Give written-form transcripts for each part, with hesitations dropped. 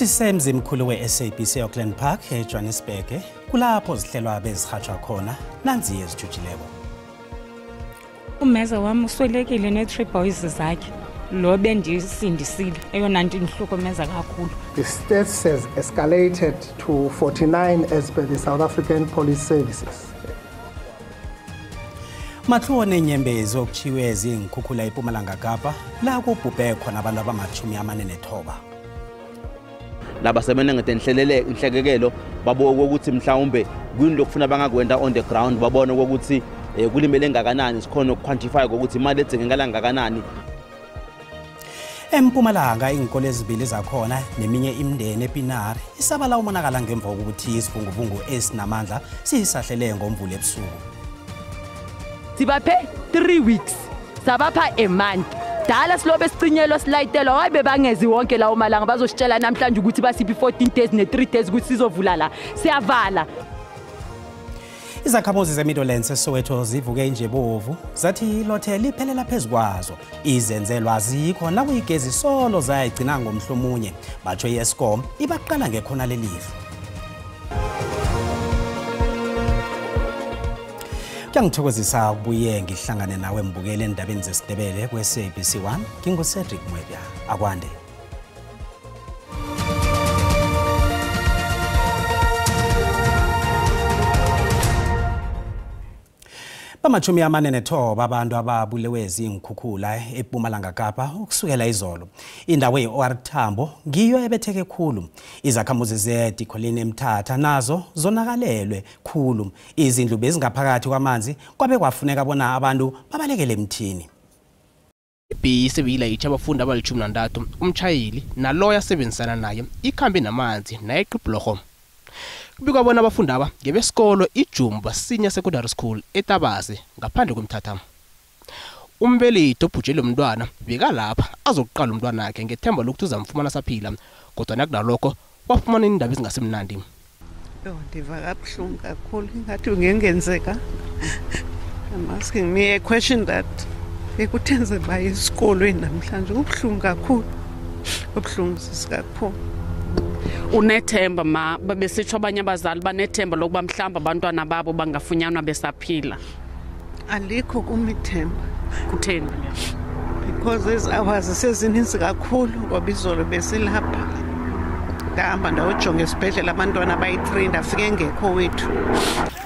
Sisemzimkhulu we-SABC Auckland Park eJohannesburg, kulapho zihlelwa bezihatshwa khona nanzi ezijujileko. Umeza wami uswelekile ne-3 boys zakhe. Lo bendisindisile eyona nto indihlukumeza kakhulu. The stats has escalated to 49 as per the South African Police Services. Matlhuwo nenyembezi okutshiwe ziinkhukhula eMpumalanga Kapa la kubhubhe khona abantu abama-49. Labasebenza ngetenhlekelo babuka ukuthi mhlawumbe kuyini lokufuna bangakwenda on the ground, babone ukuthi kulimele ngakanani, sikhona ukuquantify ukuthi imali edzingekala ngakanani. Empumalanga iinkolo ezibili zakhona neminye imindeni ePinari isabala umonakala ngemva kokuthi isivunguvungu esinamandla sisahlele ngomvulo ebusuku. Sibaphe 3 weeks, sabapha a month. Dala silobe sicinyelwa silayitelwa, hayi bebangezi wonke lawo malanga bazositshela namhlanje ukuthi basiphi 14 days ne 3 days ukuthi sizovula la. Siyavala. Izakhamuzi zeMidlands eSoweto zivuke injebovu zathi ilothe liphelela phezu kwazo. Izenzelwa azikho nakuyigezi solo zayigcina ngomhlomunye. Batsho iEskom ibaqala ngekhona lelihlo. Kuyangithokozisa ukubuye ngihlangane nawe mbukele endabeni zesiNdebele kwe-SABC 1. NginguCedric Mwebya. Akwande. Bama-49 abantu ababulewe ziinkhukhula eMpumalanga Kapa ukusukela izolo. Indawo ye-OR Tambo ngiyo ebetheke khulu. Izakhamuzi zeDikolini eMthatha nazo zonakalelwe khulu. Izindlu bezingaphakathi kwamanzi kwabe kwafuneka bona abantu babalekele emthini. Ibhisi ebiyilayitjha abafundi abali-13, umtshayeli naloyo asebenzisana naye ikhambe namanzi nayeqa ibhulorho. Kubikwa bona abafundi aba ngebesikolo iJumba Senior Secondary School eTabaze ngaphandle kwemthatha. Umbelethi obhujelwe umntwana bekalapha azokuqala umntwana wakhe ngethemba lokuthi uzamfumana saphila, kodwa nakunalokho wafumana iindaba ezingasimnandi. Yho, ndiva kabuhlungu kakhulu, ingathi kungenzeka. I'm asking me a question that ekuthenze baye esikolweni namhlanje. Kubuhlungu kakhulu, kubuhlungu sisi kakhulu. Unethemba ma babesitsho abanye abazali banethemba lokuba mhlawumbe abantwana babo bangafunyanwa besaphila. Alikho kum ithemba. Kutheni? Because ezi hours sezininzi kakhulu ngoba izolo besilapha. Ndahamba ndayojonga esibhedlele abantwana bayi-3 ndafika engekho wethu.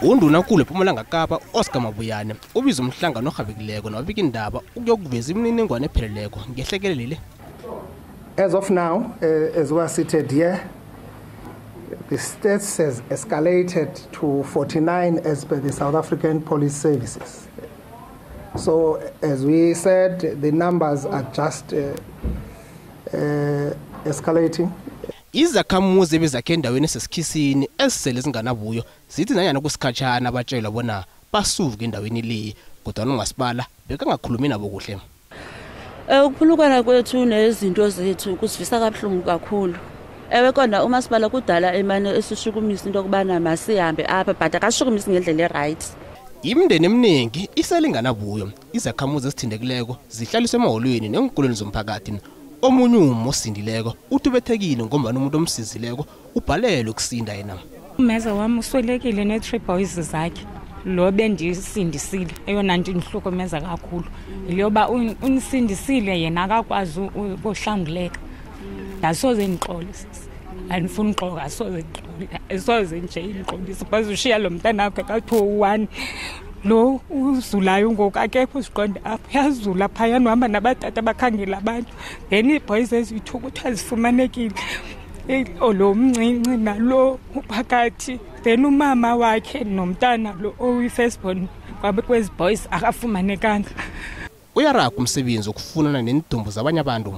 Undunankulu eMpumalanga Kapa Oscar Mabuyane ubiza umhlangano orhabekileko nababika indaba ukuyokuveza imininingwane epheleleko ngehlekelele le. As of now, as we are seated here, the stats has escalated to 49 as per the South African Police Services. So, as we said, the numbers are just escalating. Izakhamuzi ebezakhe endaweni esesikhisini ezisele zinganabuyo zithi nanyana kusikhatshana batshelwa bona basuke endaweni le, kodwa ungasibala bekangakhulumi nabo kuhle. Ukuphulukana kwethu nezinto zethu kusivisa kabuhlungu kakhulu. Ewe kona umasipala kudala emane esishukumisa into yokubana masihambe apha, but akashukumisi ngendlela eright. Imindeni eminingi iselinganabuyo. Izakhamuzi ezithindekileko zihlaliswe emaholweni neenkolweni zomphakathi. Omunye umma osindileko uthi ubethekile ngombana umuntu omsizileko ubhalelwe ukusinda yena. Umeza wami uswelekile ne-3 boys zakhe. Lo bendisindisile eyona nto indihlukumeza kakhulu yiyoba unisindisile yena akakwazi ukuhlanguleka. Asoze ndixole sisi, andifuni uxoka, asoze ndixole, asoze nje indixolise. Bazushiya lo mntana wakhe kathiwa u-1 lo uzulayo ngoku akekho uziqonde apha, uyazula phayana uhamba nabatata bakhangela abantu. Then iiboys eziyi-2 kuthiwa zifumanekile, lo mncinci nalo uphakathi. Then umama wakhe nomntana lo oyi-firstborn kwezi boys akafumanekanga. Uyaraga umsebenzi wokufunana neendumbu zabanye abantu.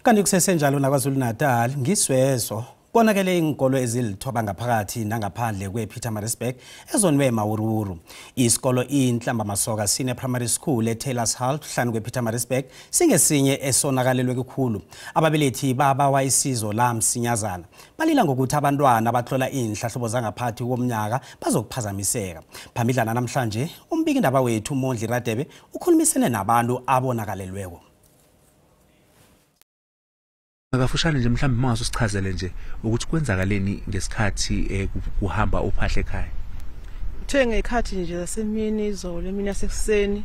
Kanti kusesenjalo naKwaZulu-Natal ngisweso konakele iinkolo ezilithoba ngaphakathi nangaphandle kwe-Pietermaritzburg ezonwe mawuruwuru. Isikolo iNhlamba Masoka Senior Primary School eTaylors Hall hlanu kwe-Pietermaritzburg singesinye esonakalelwe kakhulu. Ababelethi babawa isizo la msinyazana. Balila ngokuthi abantwana abatlola iinhlahlubo zangaphakathi komnyaka bazokuphazamiseka. Phambidlana namhlanje umbiki ndaba wethu Mondli Radebe ukhulumisene nabantu abonakalelweko. Akafushane nje mhlawumbe mase usichazele nje ukuthi kwenzakaleni ngesikhathi kuhamba uphahla ekhaya. Uthe ngekhathi nje zasemini izolo emini yasekuseni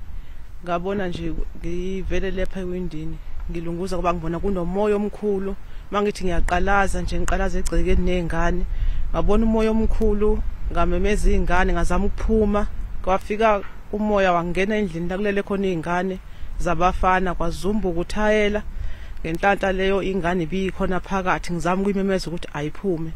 ngabona nje ngivele lapha ewindini ngilunguza kuba ngibona kunomoya omkhulu. Mangithi ngiyaqalaza nje ngiqalaza egcekeni nezingane ngabona umoya omkhulu, ngamemeza izingane ngazama ukuphuma, kwafika umoya wangena endlini la kulele khona izingane zabafana kwazumbuka uthayela. Ngenhlanhla leyo ingane ibikhona phakathi, ngizama ukuyimemeza ukuthi ayiphume,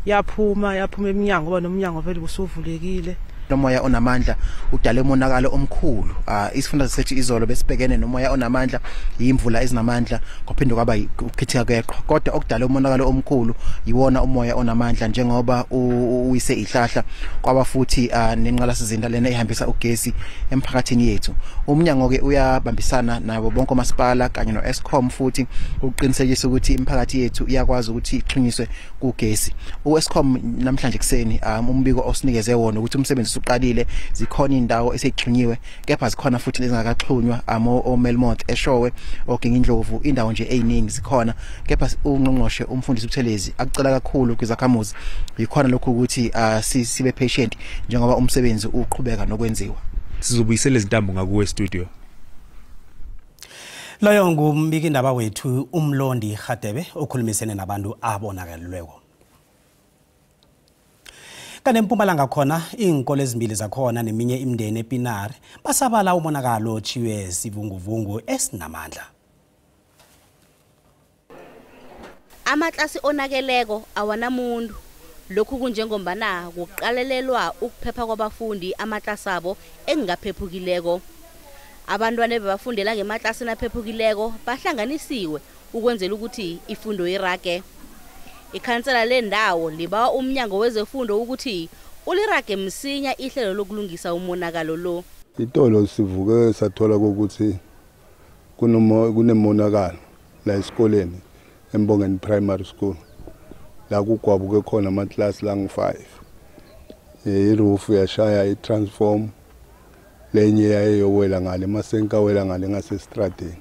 yaphuma eminyango ngoba nomnyango vele usuvulekile. Umoya onamandla udale umonakalo omkhulu. Isifunda sethu izolo besibhekene nomoya onamandla, imvula ezinamandla, kwaphinde kwaba ukukhithika kweqhwa. Kodwa okudala umonakalo omkhulu yiwona umoya onamandla njengoba uyise ihlahla kwaba futhi nenqalasizinda lena ehambisa ugesi emphakathini yethu. Umnyango ke uyabambisana nabo bonke omasipala kanye noEskom futhi ukuqinisekisa ukuthi imiphakathi yethu iyakwazi ukuthi ixhunyiswe kugesi. UEskom namhlanje kuseni umbiko osinikeze wona ukuthi umsebenzi uqalile, zikhona indawo eseyixhunyiwe kepha zikhona futhi ezingakaxhunywa, oMelmont, eShowe, oGingindlovu, indawo nje eziningi zikhona. Kepha ungqongqoshe umfundisi uButhelezi akucela kakhulu kwizakhamuzi yikhona lokhu ukuthi sibe patient njengoba umsebenzi uqhubeka nokwenziwa. Sizobuyisela izintambo ngakuwe studio. Loyo ngumbiki indaba wethu uMlondi Hadebe okhulumisene nabantu abonakalelweko. Kanti eMpumalanga khona iinkolo ezimbili zakhona neminye imindeni ePinari basabala umonakalo otjhiywe sivunguvungu esinamandla. Amatlasi onakeleko awanamuntu. Lokhu kunjengombana kuqalelelwa ukuphepha kwabafundi amatlasi abo engaphephukileko. Abantwana bebafundela ngematlasini aphephukileko bahlanganisiwe ukwenzela ukuthi ifundo irage. Ikhansela lendawo libawa umnyango wezefundo ukuthi ulirage msinya ihlelo lokulungisa umonakalo lo. Itolo sivuke sathola ukuthi kunemonakalo la esikoleni eMbongeni Primary School la kugwabuke khona amaklasi langu-5. Iroof yashaya i-transform lenye yayeyowela ngale masenkawela ngale ngasestradeni.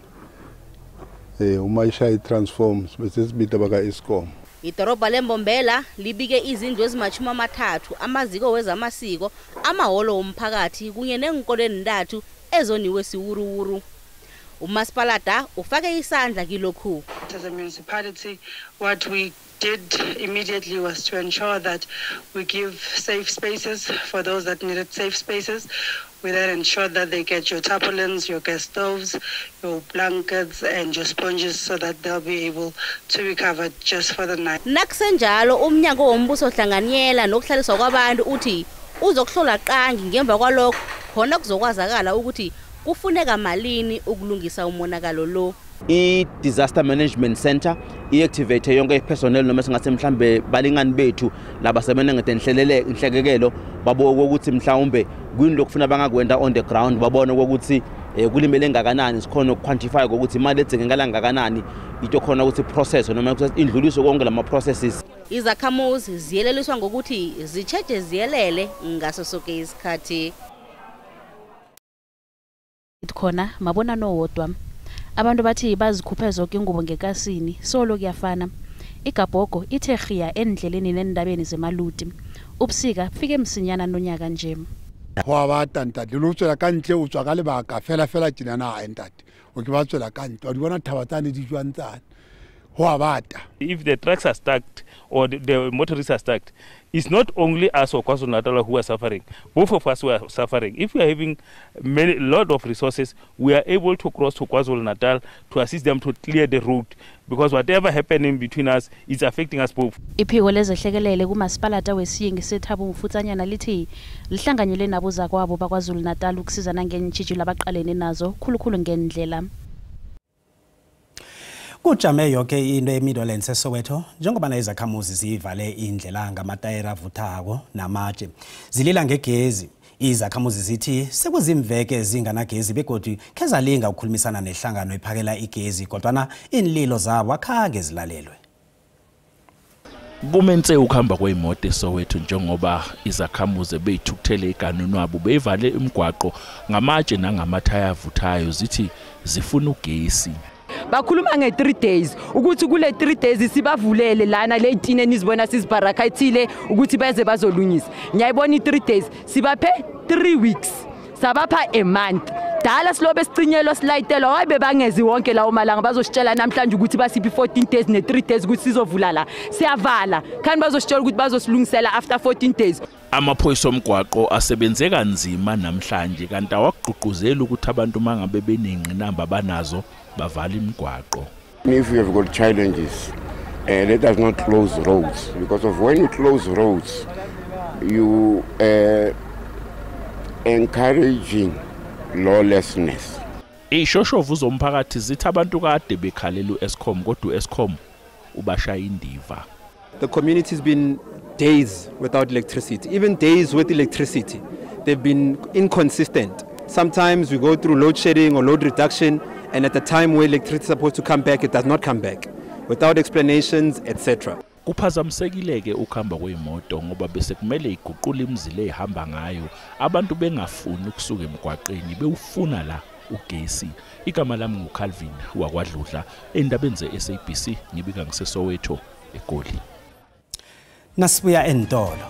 Uma ishaya i-transform bese sibita baka Eskom. Idorobha leMbombela libike izindlu ezima-30, amaziko wezamasiko, amahholo womphakathi kunye neenkolo ezintathu ezoniwe siwuruwuru. Umasipalata ufake isandla kilokhu. As a municipality, what we did immediately was to ensure that we give safe spaces for those that needed safe spaces. We then ensured that they get your tarpaulins, your gas stoves, your blankets and your sponges so that they'll be able to recover just for the night. Nakusenjalo umnyango wombuso ohlanganyela nokuhlaliswa kwabantu uthi uzokuhlola qangi ngemva kwalokho khona kuzokwazakala ukuthi kufuneka malini ukulungisa umonakalo lo. I-Disaster Management Center i-activate yonke i-personnel noma singase mhlambe balingani bethu labasebenza ngetenhlekekelo babuke ukuthi mhlawumbe kuyini lokufuna bangakwenda on the ground, babone ukuthi kulimele ngakanani, sikhona ukuquantify ukuthi imali edzingekala ngakanani into khona ukuthi process noma indluliso konke lama processes. Izakhamuzi ziyeleliswa ngokuthi zitshetshe ziyelele ngaso sonke isikhathi. Khona mabona nowodwa abantu bathi bazikhuphe zonke ingubo ngekasini solo kuyafana. Igabhogo ithe rhiya endleleni nendabeni zemaluti. Ubusika fike msinyana nonyaka nje. Ho ba ntate le tswela ka ntle o tswa ka lebaka fela fela tjena a ntate o ke ba tswela ka ntle di bona thaba tsane di jwang tsane ho bata. If the trucks are stuck or the motorists are stuck, it's not only us or KwaZulu-Natal who are suffering. Both of us were suffering. If we are having many lot of resources, we are able to cross to KwaZulu-Natal to assist them to clear the route, because whatever happening between us is affecting us both. Iphiko lezehlekelele kumasipalata wesiyingi seThabo Mfutsanyana lithi lihlanganyele nabozakwabo bakwaZulu-Natal ukusizana ngeentjhijilo abaqalene nazo khulukhulu ngendlela. Kujame yoke into eMidlands eSoweto njengoba izakhamuzi zivale indlela ngamatayera avuthako namatshe zilila ngegezi. Izakhamuzi zithi sekuzimveke zinganagezi begodu khezalinga ukukhulumisana nehlangano ephakela igezi kodwana inlilo zabo akhange zilalelwe. Kumense ukuhamba kweyimoto eSoweto njengoba izakhamuzi beyithukuthele iganunwabo beyivale imigwaqo ngamatshe nangamathaya avuthayo zithi zifuna ugesi. Bakhuluma nge-3 days ukuthi kule 3 days sibavulele lana le 18 enizibona sizibarakathile ukuthi beze bazolungisa. Ngiyayibona i-3 days sibaphe 3 weeks, sabapha a month. Dala silobe sicinyelwa silayitelwa, waye bebangezi wonke lawo malanga bazositshela namhlanje ukuthi basiphi 14 days ne-3 days ukuthi sizovula la. Siyavala khani bazositshela ukuthi bazosilungisela after 14 days. Amaphoyisa omgwaqo asebenze kanzima namhlanje kanti awagqugquzeli ukuthi abantu mangabe benengqinamba banazo bavala imigwaqo. If you have got challenges, let us not close roads, because of when you close roads, you encouraging lawlessness. Ishoshovu zomphakathi zithi abantu kade bekhalela uEskom kodwa uEskom ubashaya indiva. The community has been days without electricity, even days with electricity. They've been inconsistent. Sometimes we go through load shedding or load reduction, and at the time where electricity is supposed to come back, it does not come back, without explanations, etc. Kuphazamisekile-ke ukuhamba kwey'moto ngoba bese kumele iguqule imizila ey'hamba ngayo, abantu bengafuni ukusuka emgwaqeni bewufuna la ugesi. Igama lami nguCalvin wakwaDludla, endabeni ze-SABC ngibika ngiseSoweto eGoli. Nasibuya entolo.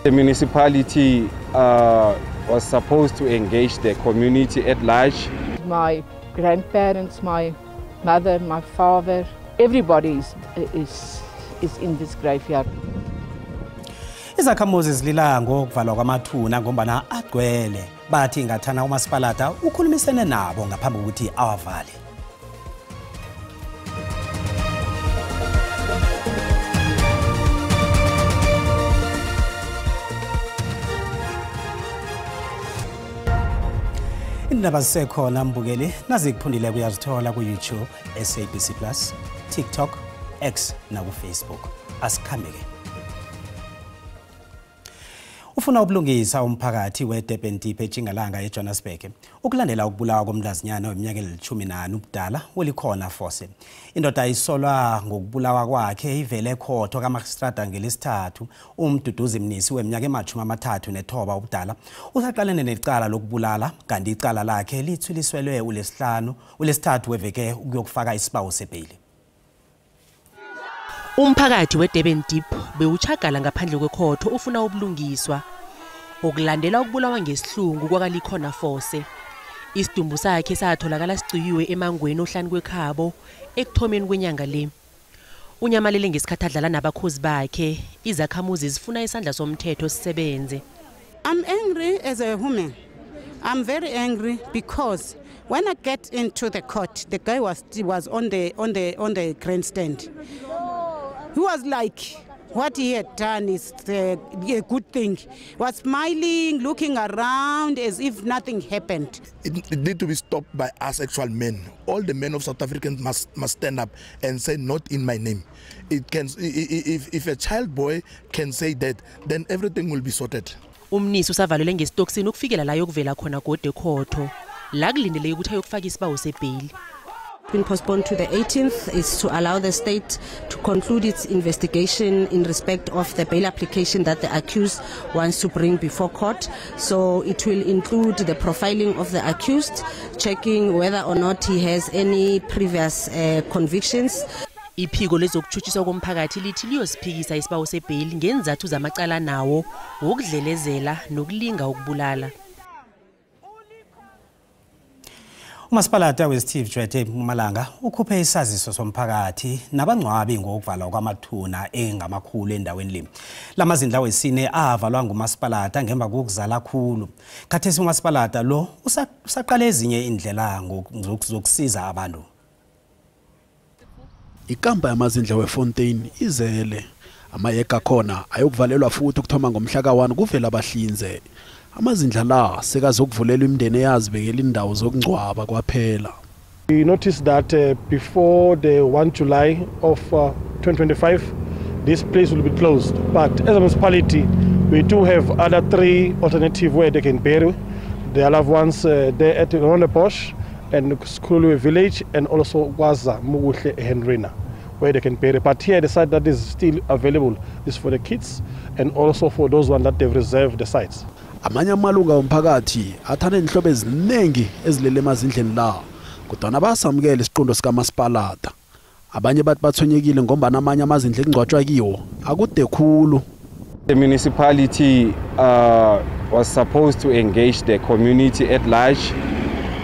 The municipality was supposed to engage the community at large. My grandparents, my mother, my father, everybody is in this graveyard. Izakhamuzi zilila ngokuvalwa kwamathuna ngombana agcwele. Bathi ngathana umasipalata ukhulumisene nabo ngaphambi kokuthi awavale. Indaba zisekhona mbukeli, nazikuphundile kuyazithola ku-YouTube, SABC Plus, TikTok, X naku-Facebook. Asikhambeke. Ufuna ubulungisa umphakathi weDurban Deep eTjingalanga eJohannesburg ukulandela ukubulawa komntazinyana weminyaka eli-14 ubudala uLikhona Fose. Indoda isolwa ngokubulawa kwakhe ivele ekhotho kaMagistrata ngelesithathu. UMduduzi Mnisi weminyaka ema-39 ubudala usaqalene necala lokubulala, kanti icala lakhe lithwiliselwe ulesithathu weveke ukuyokufaka isibawo sebheyili. Umphakathi weDurban Deep bewuchagala ngaphandle kwekhotho ufuna ubulungiswa okulandela ukubulawa ngesihlungu kwakaLikhona Fose. Isidumbu sakhe satholakala siciyiwe emangweni ohlani kwekhabo ekuthomeni kwenyanga le. Unyamalele ngesikhathi adlala nabakhozi bakhe. Izakhamuzi zifuna isandla somthetho sisebenze. I'm angry as a woman. I'm very angry because when I get into the court, the guy was on the grandstand. He was like, what he had done is a good thing. He was smiling, looking around as if nothing happened. It needs to be stopped by us actual men. All the men of South Africa must stand up and say, not in my name. It can, if a child boy can say that, then everything will be sorted. Umnisi usavalelwe ngesitokisini ukufikela la yokuvela khona gode ekhotho. La kulindeleke ukuthi ayokufaka isibawo sebheyili. Been postponed to the 18th is to allow the state to conclude its investigation in respect of the bail application that the accused wants to bring before court. So it will include the profiling of the accused, checking whether or not he has any previous convictions. Iphiko lezokutshutshiswa komphakathi lithi liyosiphikisa isibawo sebheyili ngenzathu zamacala nawo wokudlelezela nokulinga ukubulala. Umasipalata weSteve Tshwete eMpumalanga ukhuphe isaziso somphakathi nabangcwabi ngokuvalwa kwamathuna engamakhulu endaweni le. Lamazindla wesine avalwa ngumasipalata ngemva kokuzala khulu. Khathesi umasipalata lo usaqala ezinye indlela zokusiza abantu. Ikampa yamazindla weFontein izele. Amayeka khona ayokuvalelwa futhi ukuthoma ngomhla ka-1 kuvela abahlinze. Amazindla la sekazokuvulela imindeni eyazibekela indawo zokungcwaba kwaphela. We noticed that before the 1 July of 2025 this place will be closed, but as a municipality we do have other 3 alternative where they can bury their loved ones there at Rondebosch and Skhulwe village and also Kwaza Muguhle Henrina, where they can bury. But here the site that is still available is for the kids and also for those ones that they've reserved the sites. Amanye amalunga omphakathi athane inhlobo eziningi ezilele emazindleni la. Kodwana basamukela isiqunto sikamasipalata. Abanye bathi bathonyekile ngombana amanye amazindla ekungcwatshwa kiwo akude khulu. The municipality was supposed to engage the community at large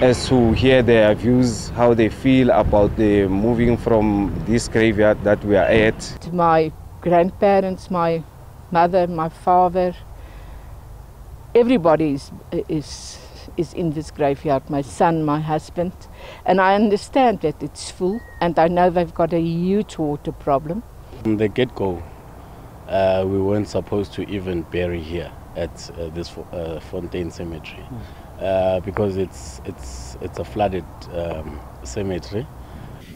as to hear their views, how they feel about the moving from this graveyard that we are at. My grandparents, my mother, my father, everybody is in this graveyard, my son, my husband, and I understand that it's full, and I know they've got a huge water problem. From the get-go, we weren't supposed to even bury here at this Fontein Cemetery because it's a flooded cemetery.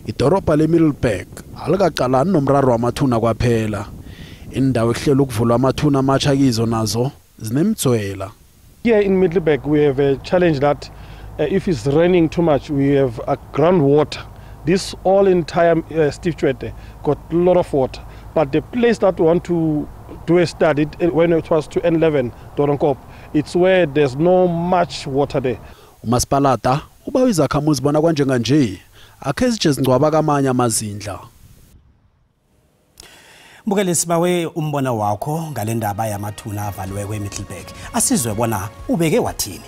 Idorobha leMiddelburg alikaqalani nomraro wamathuna kwaphela. Indawo ekuhlela ukuvulwa amathuna amatsha kizo nazo zinemdzwela. Here in Middelburg, we have a challenge that if it's raining too much, we have a groundwater. This all entire Steve Tshwete got a lot of water. But the place that we want to do a study, when it was to N11, Doornkop, it's where there's no much water there. Umasipalata ubawa izakhamuzi bona kwanjenganje akhe zije zingcwaba kamanye amazindla. Mbukeli, sibawe umbono wakho ngale ndaba yamathuna avaliweko eMiddelburg. Asizwe bona ubeke wathini.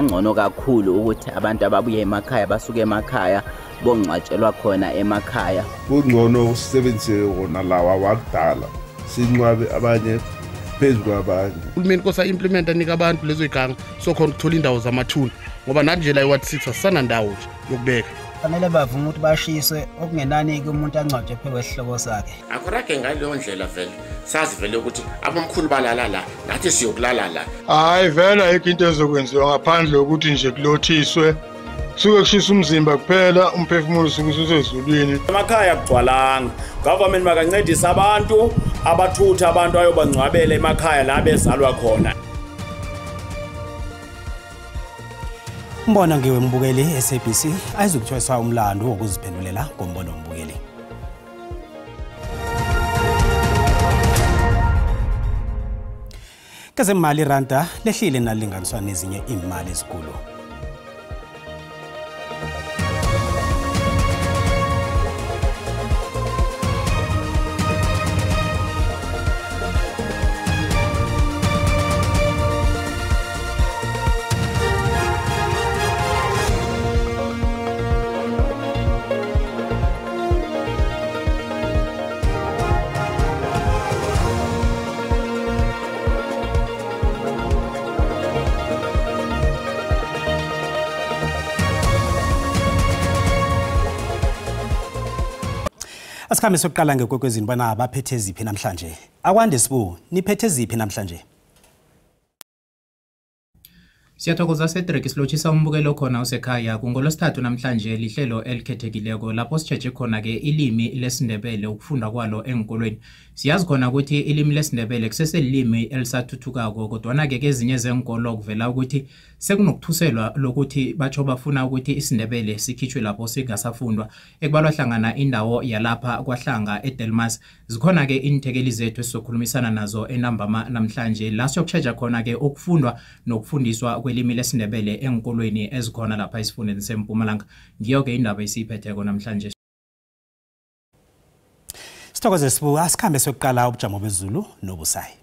Ngcono kakhulu ukuthi abantu ababuye emakhaya basuke emakhaya bongcwatshelwa khona emakhaya. Kungcono usebenzise wona lawa wakudala sincwabe abanye phezu kwabanye. Uhulumeni kosa implementa nika abantu lezo iganga so khona ukuthola indawo zamathuna ngoba nathi nje la iward 6 asana ndawo nje yokubeka. Fanele bavume ukuthi bashiswe okungenani ke umuntu angcwatshwe phezu kwesihloko sakhe. Akurage ngaleyo ndlela vele sazi vele ukuthi abomkhulu balala la nathi siyokulala la. Hayi vele ayikho into ezokwenziwa ngaphandle ukuthi nje kulothiswe kusuke kushisa umzimba kuphela umphefumulo usuke usezulwini. Emakhaya kugcwalanga. Government makancedisa abantu abathutha abantu ayobangcwabela emakhaya la bezalwa khona. Umbono ngiwembukeli SABC ayizukuthweswa umlando wokuziphendulela ngombono wombukeli. Kezemali iranda lehlile nalinganiswa nezinye imali ezinkulu. Asikhambe sokuqala ngekwekwezini bona baphethe ziphi namhlanje. Akwande Sibu, niphethe ziphi namhlanje? Siyathokoza Cedric, silotshisa umbukelo khona usekhaya. Kungolosithathu namhlanje lihlelo elikhethekileko lapho sitshetshe khona ke ilimi lesiNdebele ukufunda kwalo enkolweni. Siyazi khona ukuthi ilimi lesiNdebele kuseselilimi elisathuthukako kodwana ke kezinye zenkolo kuvela ukuthi sekunokuthuselwa lokuthi batsho bafuna ukuthi isiNdebele sikhitshwe lapho singasafundwa. Ekubalwa hlangana indawo yalapha kwahlanga eDelmas. Zikhona ke inthekeli zethu esizokhulumisana nazo enambama namhlanje la siyokutsheja khona ke ukufundwa nokufundiswa kwelimi lesiNdebele enkolweni ezikhona lapha esifundeni seMpumalanga. Ngiyo ke indaba esiyiphetheko namhlanje. Sithokoze Sibu, asikhambe sokuqala ubujamo bezulu nobusayi.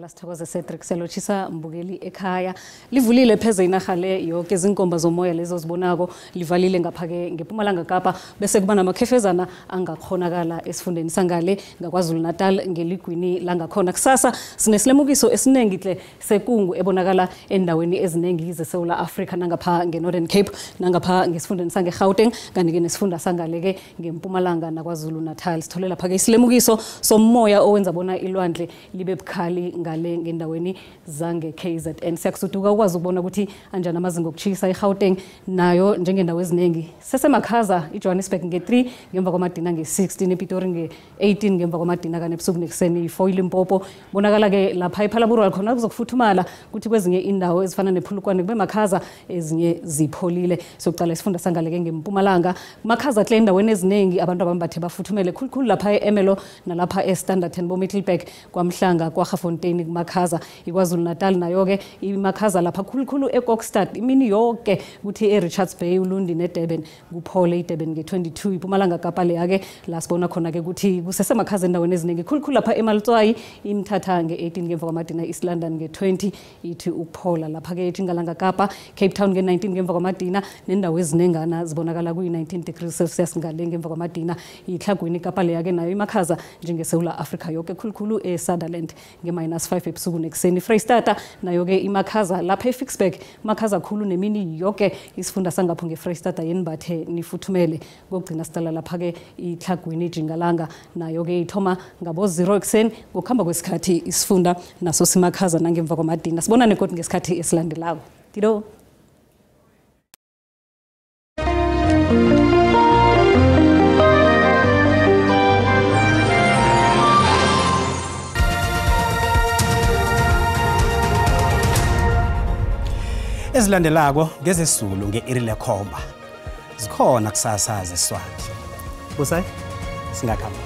Sithokoze Cedric, selotshisa mbukeli ekhaya. Livulile pheze inarha le yonke izinkomba zomoya lezo zibonako livalile ngapha-ke ngeMpumalanga Kapa bese kuba namakhefezana angakhonakala esifundeni sangale ngaKwaZulu Natal ngeligwini langakhona. Kusasa sinesilemukiso esiningi hle sekungu ebonakala endaweni eziningi zeSouth Africa nangapha nge-Northern Cape nangapha ngesifundeni sange-Gauteng kanti-ke nesifunda sangale-ke ngeMpumalanga naKwaZulu Natal. Sithole lapha-ke isilemukiso somoya owenza bona ilwandle libe bukhali ngale ngendaweni zange-KZN. Siyakusuduka ukwazi ukubona ukuthi anjani amazinga okuchisa. IGauteng nayo njengendawo eziningi sesemakhaza, iJohannesburg nge-3 ngemva kwamadina nge-16, ePitori nge-18 ngemva kwamadina kane ebusuku nekuseni i-4. ILimpopo bonakala-ke lapha iPhalaborwa khona kuzokufuthumala, kuthi kwezinye indawo ezifana nePhulukwane kube makhaza, ezinye zipholile. Sokuqala isifunda sangaleke ngeMpumalanga, makhaza kule endaweni eziningi, abantu abambathe bafuthumele khulukhulu lapha e-Ermelo nalapha e-Standerton, boMiddelburg, kwaMhlanga, kwaGafontein kumakhaza. IKwaZulu Natal nayo-ke imakhaza lapha khulukhulu eKokstad imini yonke, kuthi e-Richards Bay, Ulundi neDurban kuphole, iDurban nge-22. IPumalanga Kapa leya-ke la sibona khona-ke ukuthi kusesemakhaza endaweni eziningi, khulukhulu lapha eMaltswayi, iMthatha nge-18 ngemva kwamadina, East London nge-20, ithi ukuphola lapha-ke eTjingalanga Kapa, Cape Town nge-19 ngemva kwamadina, nendawo ezinengana zibonakala kuyi-19 degrees Celsius ngale ngemva kwamadina. ITlhagwini Kapa leya-ke nayo imakhaza njengeSewula Afrika yoke, khulukhulu e-Sutherland nge-minus 5 ebusuku nekuseni. Freystata nayo-ke imakhaza lapha eFicksburg, makhaza khulu nemini yoke, isifunda sangapho ngeFreystata yenibathe nifuthumele. Kokugcina sidala lapha-ke iTlhagwini Jingalanga, nayo-ke ithoma ngabo-0 ekuseni, ngokuhamba kwesikhathi isifunda naso simakhaza nangemva kwamadina. Sibonane kodwa ngesikhathi esilandelako. Dido. Ezilandelako ngezesiZulu nge-iri lekhomba, zikhona kusasa zeSwati. Busayi, singakhamba.